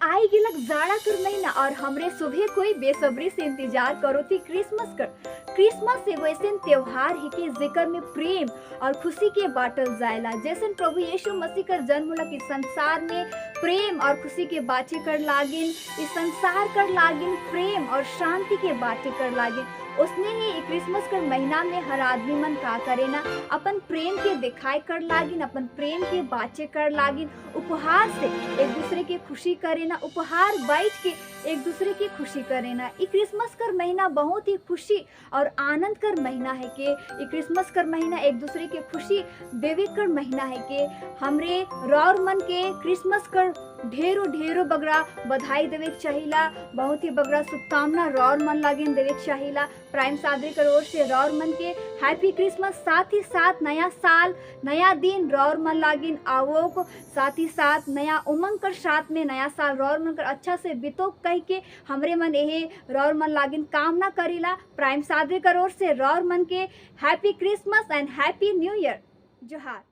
आई गिलक जाड़ा कर महीना और हमरे सुबह कोई बेसब्री से इंतजार करो थी क्रिसमस कर। क्रिसमस एगो ऐसे त्योहार है कि जेकर में प्रेम और खुशी के बाटल जायला। जैसे प्रभु यीशु मसीह कर जन्म होला कि संसार में प्रेम और खुशी के बाटे कर लागिन, इस संसार कर लागिन प्रेम और शांति के बाटे कर लागिन। उसने ही क्रिसमस कर महीना में हर आदमी मन का करे ना अपन प्रेम के दिखाए कर लागिन, अपन प्रेम के बाचे कर लागिन, उपहार से एक दूसरे के खुशी करे ना, उपहार बैठ के एक दूसरे की खुशी करे ना। ई क्रिसमस कर महीना बहुत ही खुशी और आनंद कर महीना है के ई क्रिसमस कर महीना एक दूसरे के खुशी देवे कर महीना है के हमरे रौर मन के क्रिसमस कर ढेरों ढेरों बगरा बधाई देवे चाहिला, बहुत ही बगरा शुभकामना रौर मन लागिन देवे चाहिला। प्राइम सादरी कर ओर से रौर मन के हैप्पी क्रिसमस, साथ ही साथ नया साल नया दिन रौर मन लागिन आवो को, साथ ही साथ नया उमंग कर साथ में नया साल रौर मन कर अच्छा से बितो कह के हमरे मन यही रौर मन लागिन कामना करीला। प्राइम सादरी कर ओर से रौर मन के happy Christmas and happy new year. जोहार।